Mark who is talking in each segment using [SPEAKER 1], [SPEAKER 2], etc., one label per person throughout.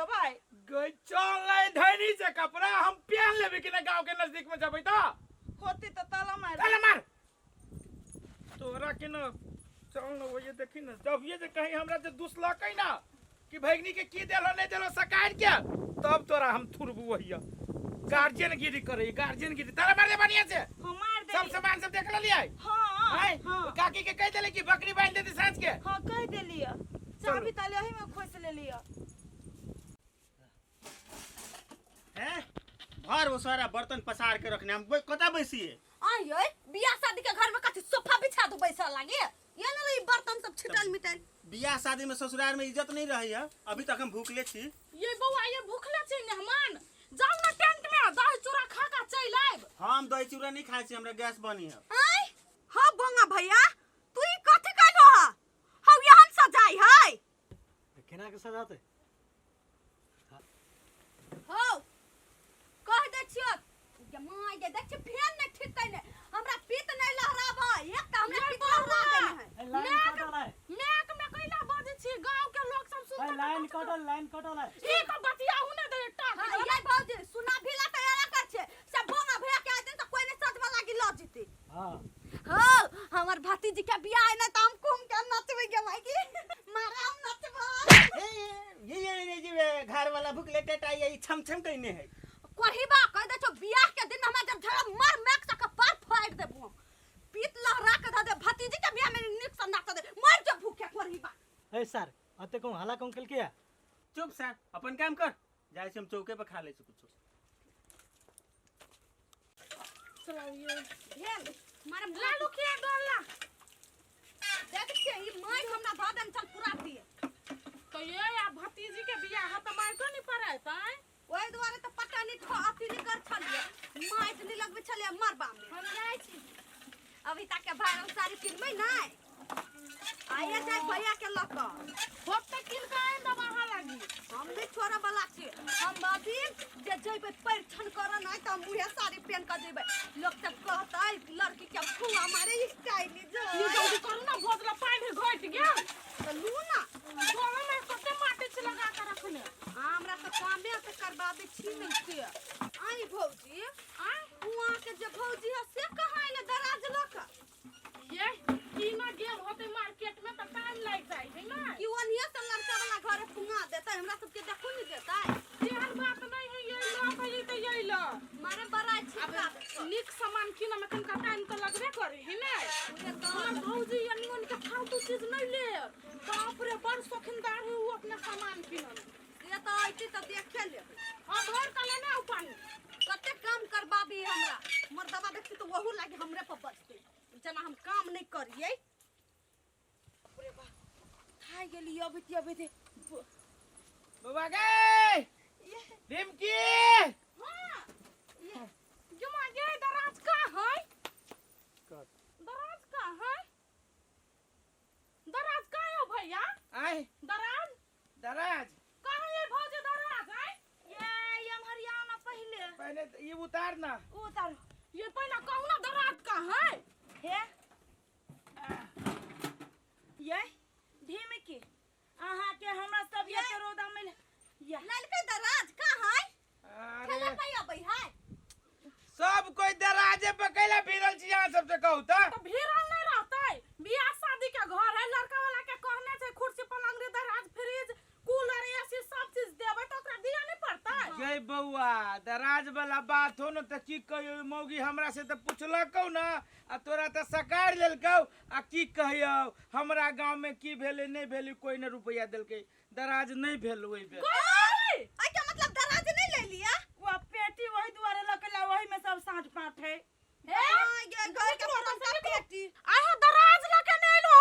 [SPEAKER 1] देबै।
[SPEAKER 2] गई चल नहीं धैनी से कपड़ा हम पहन लेबे कि ना गांव के नजदीक में जबै तो
[SPEAKER 1] होती तो ताला मार
[SPEAKER 2] ताला मार तोरा के न चल न वो ये देखी न जब ये जे कहीं हमरा जे दुसलकै ना कि भैगनी के की देलो नहीं देलो सकाइन के तब तोरा हम थुरबू वहिया गार्जियन गिरी करे गार्जियन गिरी ताला मार दे बढ़िया से
[SPEAKER 1] हम मार
[SPEAKER 2] सब
[SPEAKER 1] देली।
[SPEAKER 2] सामान सब देख लेलियै
[SPEAKER 1] हाँ
[SPEAKER 2] आय
[SPEAKER 1] हाँ
[SPEAKER 2] काकी के कह देले कि बकरी बांध देती साँझ के
[SPEAKER 1] हाँ कह देलियै। चाबी ताली एही में खोसि लेलियै।
[SPEAKER 3] हैं भर वो सारा बर्तन पसार के रखने हम कतऽ बैसिए?
[SPEAKER 4] आय यै, बियाह शादी के घर में कथी सोफा बिछा दू बैसल लागे ये ने ई बर्तन सब छिटल मिटल।
[SPEAKER 3] बियाह शादी में ससुराल में इज्जत नहीं रही है। अभी तक हम भूखले छी।
[SPEAKER 5] ये बौआ ये भूखले छी मेहमान, जाउ ना टेंट में दही चूड़ा खा के चलि आयब।
[SPEAKER 3] हम दही चूड़ा नहीं खाइ छी, हमरा गैस बनी है।
[SPEAKER 4] आय हाँ बोंगा भैया, तू ई कथी कहलो हा? हौ यहन सजाई है।
[SPEAKER 6] केना के सजाते?
[SPEAKER 4] हौ कह दे छियो गे माय गे, देख छी फेन नहीं ठीक कइने, हमरा पीत नहीं लहराब, एक त हमरा पीत लहरा देने है।
[SPEAKER 6] ए, लाइन कटल है।
[SPEAKER 5] मैक में कैला बजै छी, गांव के लोग सब
[SPEAKER 6] ए,
[SPEAKER 5] सुनते।
[SPEAKER 6] लाइन कटल, लाइन कटल है।
[SPEAKER 5] ई तो बतियाहू ने दे टाक।
[SPEAKER 4] हाँ, ये भौजी सुना भीला तैयार कर छे सब बोंगा भैया के आदमी तो कोई नहीं सजवा लागी ल जीते।
[SPEAKER 6] हाँ
[SPEAKER 4] हो हमर भतीजी के बियाह है ना त हम घूम के नचबै गे माय गे, मारा हम नचबै।
[SPEAKER 3] ए, ये ये ये ये घर वाला भूखले टेटाई ये छम छम कहने है।
[SPEAKER 4] कहिबा कह दे छो बियाह के दिन हमरा जब झगड़ा मार मैक से कपार फाड़ देबो, पीत लहरा के ध दे, भतीजी के बियाह में निक से नाच दे, मर जो भूखे कहिबा।
[SPEAKER 6] ए सर, अते कहूँ हला कहूँ केलकै है?
[SPEAKER 3] चुप सर, अपन काम कर। जाइ छी हम चौके पर खा लै छी कुछो।
[SPEAKER 5] चलाइए
[SPEAKER 4] भेल मारे
[SPEAKER 5] लालू के डोला
[SPEAKER 4] देख छियै ई माइक हमरा धऽ देन चल पूरा दिए।
[SPEAKER 5] तो ये आ भतीजी के बियाह है त माइको नहीं पड़े तै,
[SPEAKER 4] ओहि दुआरे तऽ पता नहीं ठो अथी नहीं कर छलियै, माइक नहीं लगबै छलियै मरबा में।
[SPEAKER 5] हम जाइ छी
[SPEAKER 4] अभी तक के भाई हम साड़ी किनबै नहीं, आइए जाए भैया के लऽ कऽ
[SPEAKER 5] होते किन के आइन देब अहाँ लागी।
[SPEAKER 4] हम नहीं छोड़े वाला छी, हम अभी जे जेबै परिछन करऽ नहीं तऽ हम उहे साड़ी पहन कऽ जेबै, लोक सब कहतै लड़की के फुआ मारे स्टाइलिश।
[SPEAKER 5] ये जल्दी करू ना, भोज ला पानि घटि गेल।
[SPEAKER 4] तऽ लू ना
[SPEAKER 5] गोला में कते माटी छी लगा के रखने।
[SPEAKER 4] हमरा तऽ कामे से करबाबै छी नहीं से। आई भौजी
[SPEAKER 5] आय
[SPEAKER 4] उहाँ के जे भौजी है से कहाँ एलै दराज लऽ कऽ?
[SPEAKER 5] ये की ना गेल होते मार्केट में त टाइम लागि जाइ है ना।
[SPEAKER 4] कि ओनिये से लड़का वाला घरे पुंगा देतै, हमरा सबके देखो नहीं देतै।
[SPEAKER 5] तेहन बात नहीं है, ये लो कही त ये लो
[SPEAKER 4] मारे बड़ा
[SPEAKER 5] अब
[SPEAKER 4] छिपका
[SPEAKER 5] नीक सामान किनऽ में कनिका टाइम त लगबे करे है ने। हमर भौजी एनी ओनी के फालतू चीज नहीं ले, बाप रे बड़ शौकीनदार है उ अपना सामान किनऽ में।
[SPEAKER 4] से तऽ अयती तऽ देखे लेबै।
[SPEAKER 5] हाँ भर के लेने आउ पानी।
[SPEAKER 4] कते काम करबाबी हमरा मर्दबा, देखती तऽ ओहू लागी हमरे पर बजतै जेना हम काम नहीं करियै। बाप रे बाप, थाकि गेली अबैत अबैत।
[SPEAKER 2] बौआ गे रिमकी।
[SPEAKER 5] हाँ जुमा गे, दराज का है? दराज का है? दराज का है भैया?
[SPEAKER 2] आय
[SPEAKER 5] दराज
[SPEAKER 2] दराज
[SPEAKER 5] कहाँ है भौजी दराज? आय
[SPEAKER 1] ये हम हरियाणा पहले
[SPEAKER 2] पहले ये उतार ना।
[SPEAKER 1] उतार
[SPEAKER 5] ये पहले कहू ना दराज का है।
[SPEAKER 1] हे ये भीम की अहाँ के हमरा सब ये रौदा में ये
[SPEAKER 4] ललके दराज कहाँ है?
[SPEAKER 2] अरे
[SPEAKER 4] ठेला पे अबै है।
[SPEAKER 2] सब कोई दराजे पे कैला भिड़ल छी अहाँ सबसे कहू त?
[SPEAKER 5] तो भिड़ल नहीं रहतै, बियाह शादी के घर है, लड़का वाला के कहने छै कुर्सी पलंग रे दराज फ्रिज कूलर एसी सब चीज देबै त ओकरा दिया नहीं पड़तै।
[SPEAKER 2] गे बौआ दराज वाला बात हो न त की कहियो, मौगी हमरा से त पुछलकौ न आ तोरा त सकार लेलकौ आ की कहियो हमरा गांव में की भेलै नहीं भेलै, कोई न रुपया देलकै, दराज नहीं भेल ओहि बेर।
[SPEAKER 4] एहि के मतलब दराज नहीं ले लिया?
[SPEAKER 1] वो पेटी वही दुआरे लऽ के ला, वही में सब साँठ पाँठ है।
[SPEAKER 4] हाँ, ये घर के पुरनका पेटी।
[SPEAKER 5] आहा दराज लऽ के नहि एलो।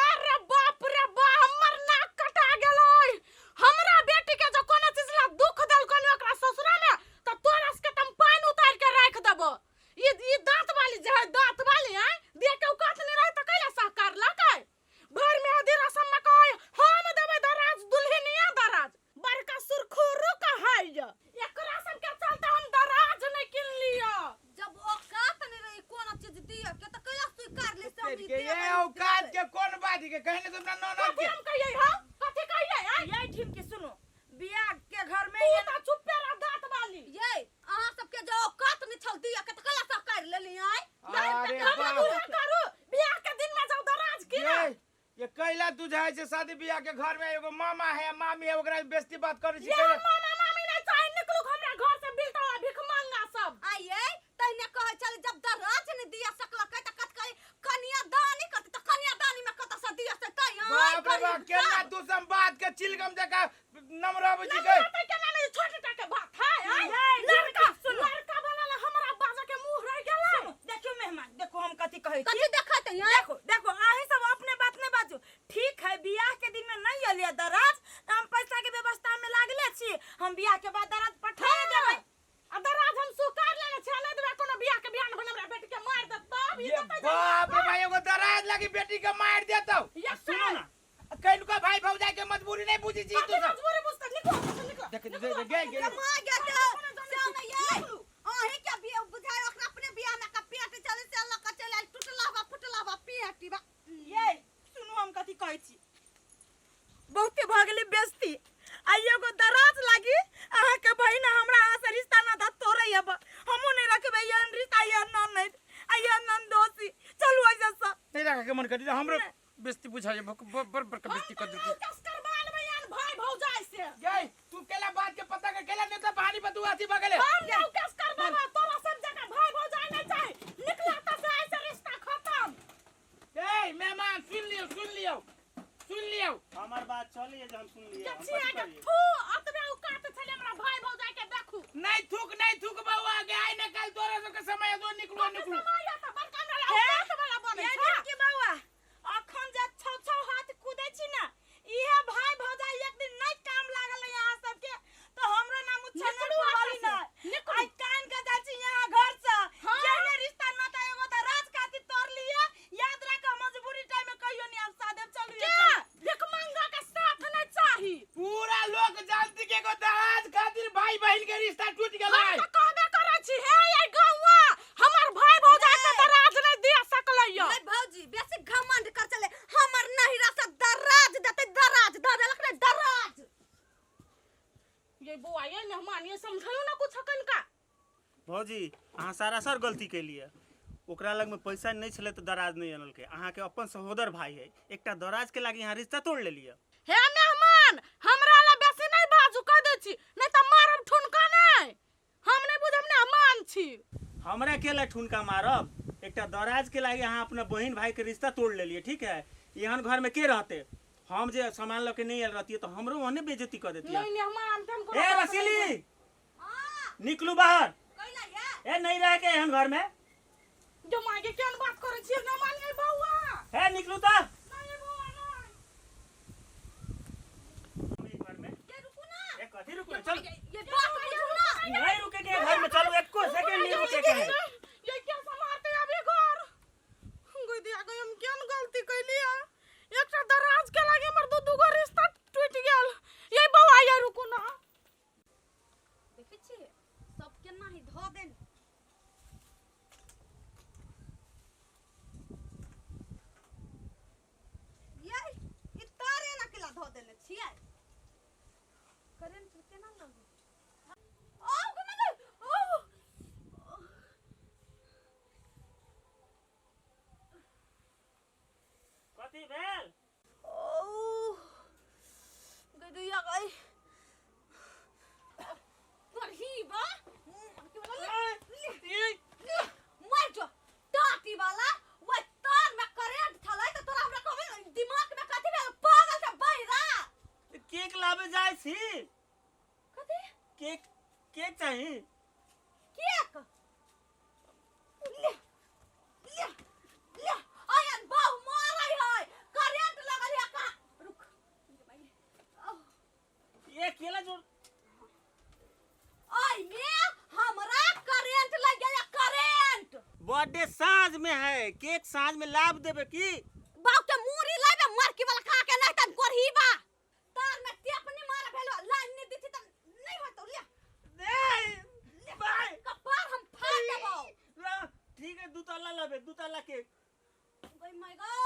[SPEAKER 5] अरे बाप रे बा, हमर नाक कटा गेलै। हमरा बेटी के जो कोनो चीज ला दुख देलकनि ओकरा ससुरा में त तोरा सबके त हम पानि उतारि के राखि देबो। ई दांत वाली जे है, दांत वाली हैं देख के औकात नहीं रहे त कैला सहकार लकै? भर में हदी रसम में कहै हम देबै दराज दुल्हनिया दराज, बड़का सुरखुरु कहै एकरा सब के चलते हम दराज नहीं किन लियो।
[SPEAKER 4] जब औकात नहीं रही कोनो चीज दिए के त कैला स्वीकार ले से हम
[SPEAKER 2] के
[SPEAKER 4] देबै?
[SPEAKER 2] शादी बियाह के घर में एगो मामा है मामी है, ओकरा बेइज्जती बात करै छी।
[SPEAKER 5] ये मामा मामी नहीं चाहे, निकलू हमरा घर से, बिलता भीख मांगा सब।
[SPEAKER 4] आइए तहिने कहै छलै जब दराज नहीं दिया सकलकै त कत करी कन्यादानी करतै, त कन्यादानी में कत से दिया सकतै?
[SPEAKER 2] बाप रे बाप, केना तू सब बात के चिलगम जका नम्र बुझी गई।
[SPEAKER 5] नम्रता केना नहीं, छोटे टा के बात है। आय
[SPEAKER 1] ये,
[SPEAKER 5] लड़का
[SPEAKER 1] सुनो।
[SPEAKER 5] लड़का वाला ला हमरा बाजा के मुंह रह गेलै।
[SPEAKER 1] देखियो मेहमान, देखो हम कथी कहै छी।
[SPEAKER 4] कथी देखत है?
[SPEAKER 1] देखो देखो, अहीं सब अपने बात नहीं बाजू। ठीक है, बियाह के दिन में नहीं अलिया दराज, त हम पैसा के व्यवस्था में लागले छी, हम बियाह के बाद दराज पठा देबै।
[SPEAKER 5] आ दराज हम स्वीकार लेने छियै, नहीं देबै कोनो बियाह के बियाह में हमरा बेटी के मार देत तब ई
[SPEAKER 2] ये
[SPEAKER 5] देतै।
[SPEAKER 2] बाप रे भाई, एगो दराज लगी बेटी के मार देतौ।
[SPEAKER 5] ये
[SPEAKER 3] सुनो ना।
[SPEAKER 2] कइलका भाई भौजाई के मजबूरी नहीं बुझी छी तू
[SPEAKER 5] अभी
[SPEAKER 2] सब।
[SPEAKER 5] मजबूरी बुझतै, निकलो एतऽ से, निकलो।
[SPEAKER 2] देख देख गए गए।
[SPEAKER 4] मां गे तो से में ये अहीं के बियाह बुझाय ओकरा अपने बियाह में का पेट चले से लक चले आयल, टुटला बा फुटला बा पेट बा।
[SPEAKER 1] ये सुनू हम कथी कहै छी, बहुते भऽ गेलै बेइज्जती। आ एगो दराज लागी अहाँके बहिन हमरा अहाँ से रिश्ता नाता तोड़ै अब हमहूँ नहीं रखबै एहन रिश्ता, एहन ननैद आ एहन ननदोसी। चलू एहिसँ।
[SPEAKER 2] नहीं रखे के मन करी हमरो बेइज्जती बुझाइ बड़ बड़ बड़का बेइज्जती कर देलकी।
[SPEAKER 5] केस करबा लेबै एहन भाई भौजाई से।
[SPEAKER 2] गई तू केला बात के पता कर, केला नहीं तो पानी पर तू अथी बगले।
[SPEAKER 5] हम नहीं केस करबाबै, तोरा सब जगह भाई भौजाई नहीं चाही, निकला तऽ से ऐसे रिश्ता खत्म।
[SPEAKER 2] ए मेहमान, सुन लियो सुन लियो सुन लियो।
[SPEAKER 3] हमर बात चलिए जे हम सुन लिए, हम
[SPEAKER 5] कचिया
[SPEAKER 3] कथी
[SPEAKER 5] के
[SPEAKER 3] करियै?
[SPEAKER 5] थू अतबे औकात छलै हमरा भाई भौजाई के, देखू।
[SPEAKER 2] नहीं थूक नहीं थूक बउआ के आई ने कल तोरा सबके समय दो, निकलो निकलो।
[SPEAKER 5] समय तऽ बड़का हमरा औकात वाला बनै
[SPEAKER 1] ये
[SPEAKER 5] छै।
[SPEAKER 1] के बउआ अखन जे छौ छौ हाथ कूदै छी ने, इहे भाई भौजाई एक दिन नहीं काम लागल है यहाँ सबके तो हमरो नाम उच्छल
[SPEAKER 5] निकलू
[SPEAKER 1] वाली
[SPEAKER 5] एतऽ
[SPEAKER 1] ना
[SPEAKER 5] से, निकलू।
[SPEAKER 1] आई कान के जाइ छी यहाँ घर से।
[SPEAKER 5] हाँ।
[SPEAKER 1] जेहने रिश्ता नाता एगो त राज खातिर तोड़ लिए, याद राख मजबूरी टाइम में कहियो नहीं हम सादेब। चलू ये
[SPEAKER 5] के
[SPEAKER 1] चलू।
[SPEAKER 5] भीख मांगा के साथ नहीं चाही।
[SPEAKER 2] पूरा लोग जानती के एगो दराज खातिर भाई बहन के रिश्ता टूट गेलै।
[SPEAKER 5] हम तऽ कहबे करै छी हे ये गौआ हमर भाई भौजाई के दराज नहीं दिया सकलै य।
[SPEAKER 4] नहीं भौजी बेसी घमंड कर चले, हमर नहिरा से दराज देतै, दराज दऽ देलक ने दराज।
[SPEAKER 5] ये बौआ ये मेहमान ये समझायो ना कुछ कनका।
[SPEAKER 3] भौजी अहाँ सारा सर गलती केलियै, ओकरा लगमे पैसा नहीं छलै तऽ दराज नहीं अनलकै। अहाँके अपन सहोदर भाई है, एकटा दराज के लागी अहाँ रिश्ता तोड़ लेलियै।
[SPEAKER 5] हे मेहमान हमरा ला बेसी नहीं बाजू, कह दै छी नहीं तऽ मारब ठुनका। नहीं हम नहीं बुझब मेहमान छी।
[SPEAKER 3] हमरा के ला ठुनका मारब? एकटा दराज के लागी अहाँ अपना बहिन भाई के रिश्ता तोड़ लेलियै। ठीक है, एहन घर में के रहते? हम जे सामान लऽ के नहीं आयल रहतियै तऽ हमरो ओहने बेइज्जती कर देतियै।
[SPEAKER 5] नहीं मेहमान हम कोनो
[SPEAKER 3] ए
[SPEAKER 5] बात नहीं।
[SPEAKER 3] रसीली
[SPEAKER 4] हां
[SPEAKER 3] निकलू बाहर।
[SPEAKER 4] कैला ये
[SPEAKER 3] ए नहीं रहे के एहन घर में।
[SPEAKER 5] जो मागे केहन बात करै छी मेहमान ये बौआ।
[SPEAKER 3] ए निकलू तऽ
[SPEAKER 5] नहीं बौआ नहीं।
[SPEAKER 3] ई घर में
[SPEAKER 4] ये रुकू ना।
[SPEAKER 3] ए कथी रुकू? चल।
[SPEAKER 4] ये बात बुझू ना।
[SPEAKER 3] नहीं रुके के घर में, चलो एको सेकंड नहीं रुके के है।
[SPEAKER 5] ये क्या संभालते अभी घर गई दिया गई, हम केहन गलती कैलियै, एकटा दराज के लागे हमर दू दूगो रिश्ता टूटि गेल। ये बौआ ये रुकू ना।
[SPEAKER 4] देखै छियै सब केना ही धऽ देन। ये ई तार एना केला धऽ देने छियै? करेंट केना लगै? ओ घुमे दे ओ।
[SPEAKER 3] कथी भेल?
[SPEAKER 4] ओ गई गई तोरही बा मर जो टाटी वाला, वो तार में करेंट छलै त तोरा हमरा कहबै दिमाग में कथी भेल, पागल छ बहिरा।
[SPEAKER 3] केक लाबे जाइ छी।
[SPEAKER 4] कथी?
[SPEAKER 3] केक, केक चाही।
[SPEAKER 4] केक ले ले ले, आयन बहु मारै है, करेंट लगल है कहाँ? रुक।
[SPEAKER 3] ये केला जोड़।
[SPEAKER 4] आई में हमरा करेंट लग गेल, करेंट।
[SPEAKER 3] बर्थडे साँझ में है, केक साँझ में लाभ देबे की?
[SPEAKER 4] बाप के मूरी लाबे मरकी वाला खा के नहीं तन कोरही बा, तार में टेप नहीं मारे भेलो, लाइन नहीं दिथी त नहीं होतो। ले।
[SPEAKER 3] नहीं बाय।
[SPEAKER 4] कपार हम फाड़ देबो।
[SPEAKER 3] ला, ठीक है, दू तल्ला लाबे, दू तल्ला केक।
[SPEAKER 4] गई my गई।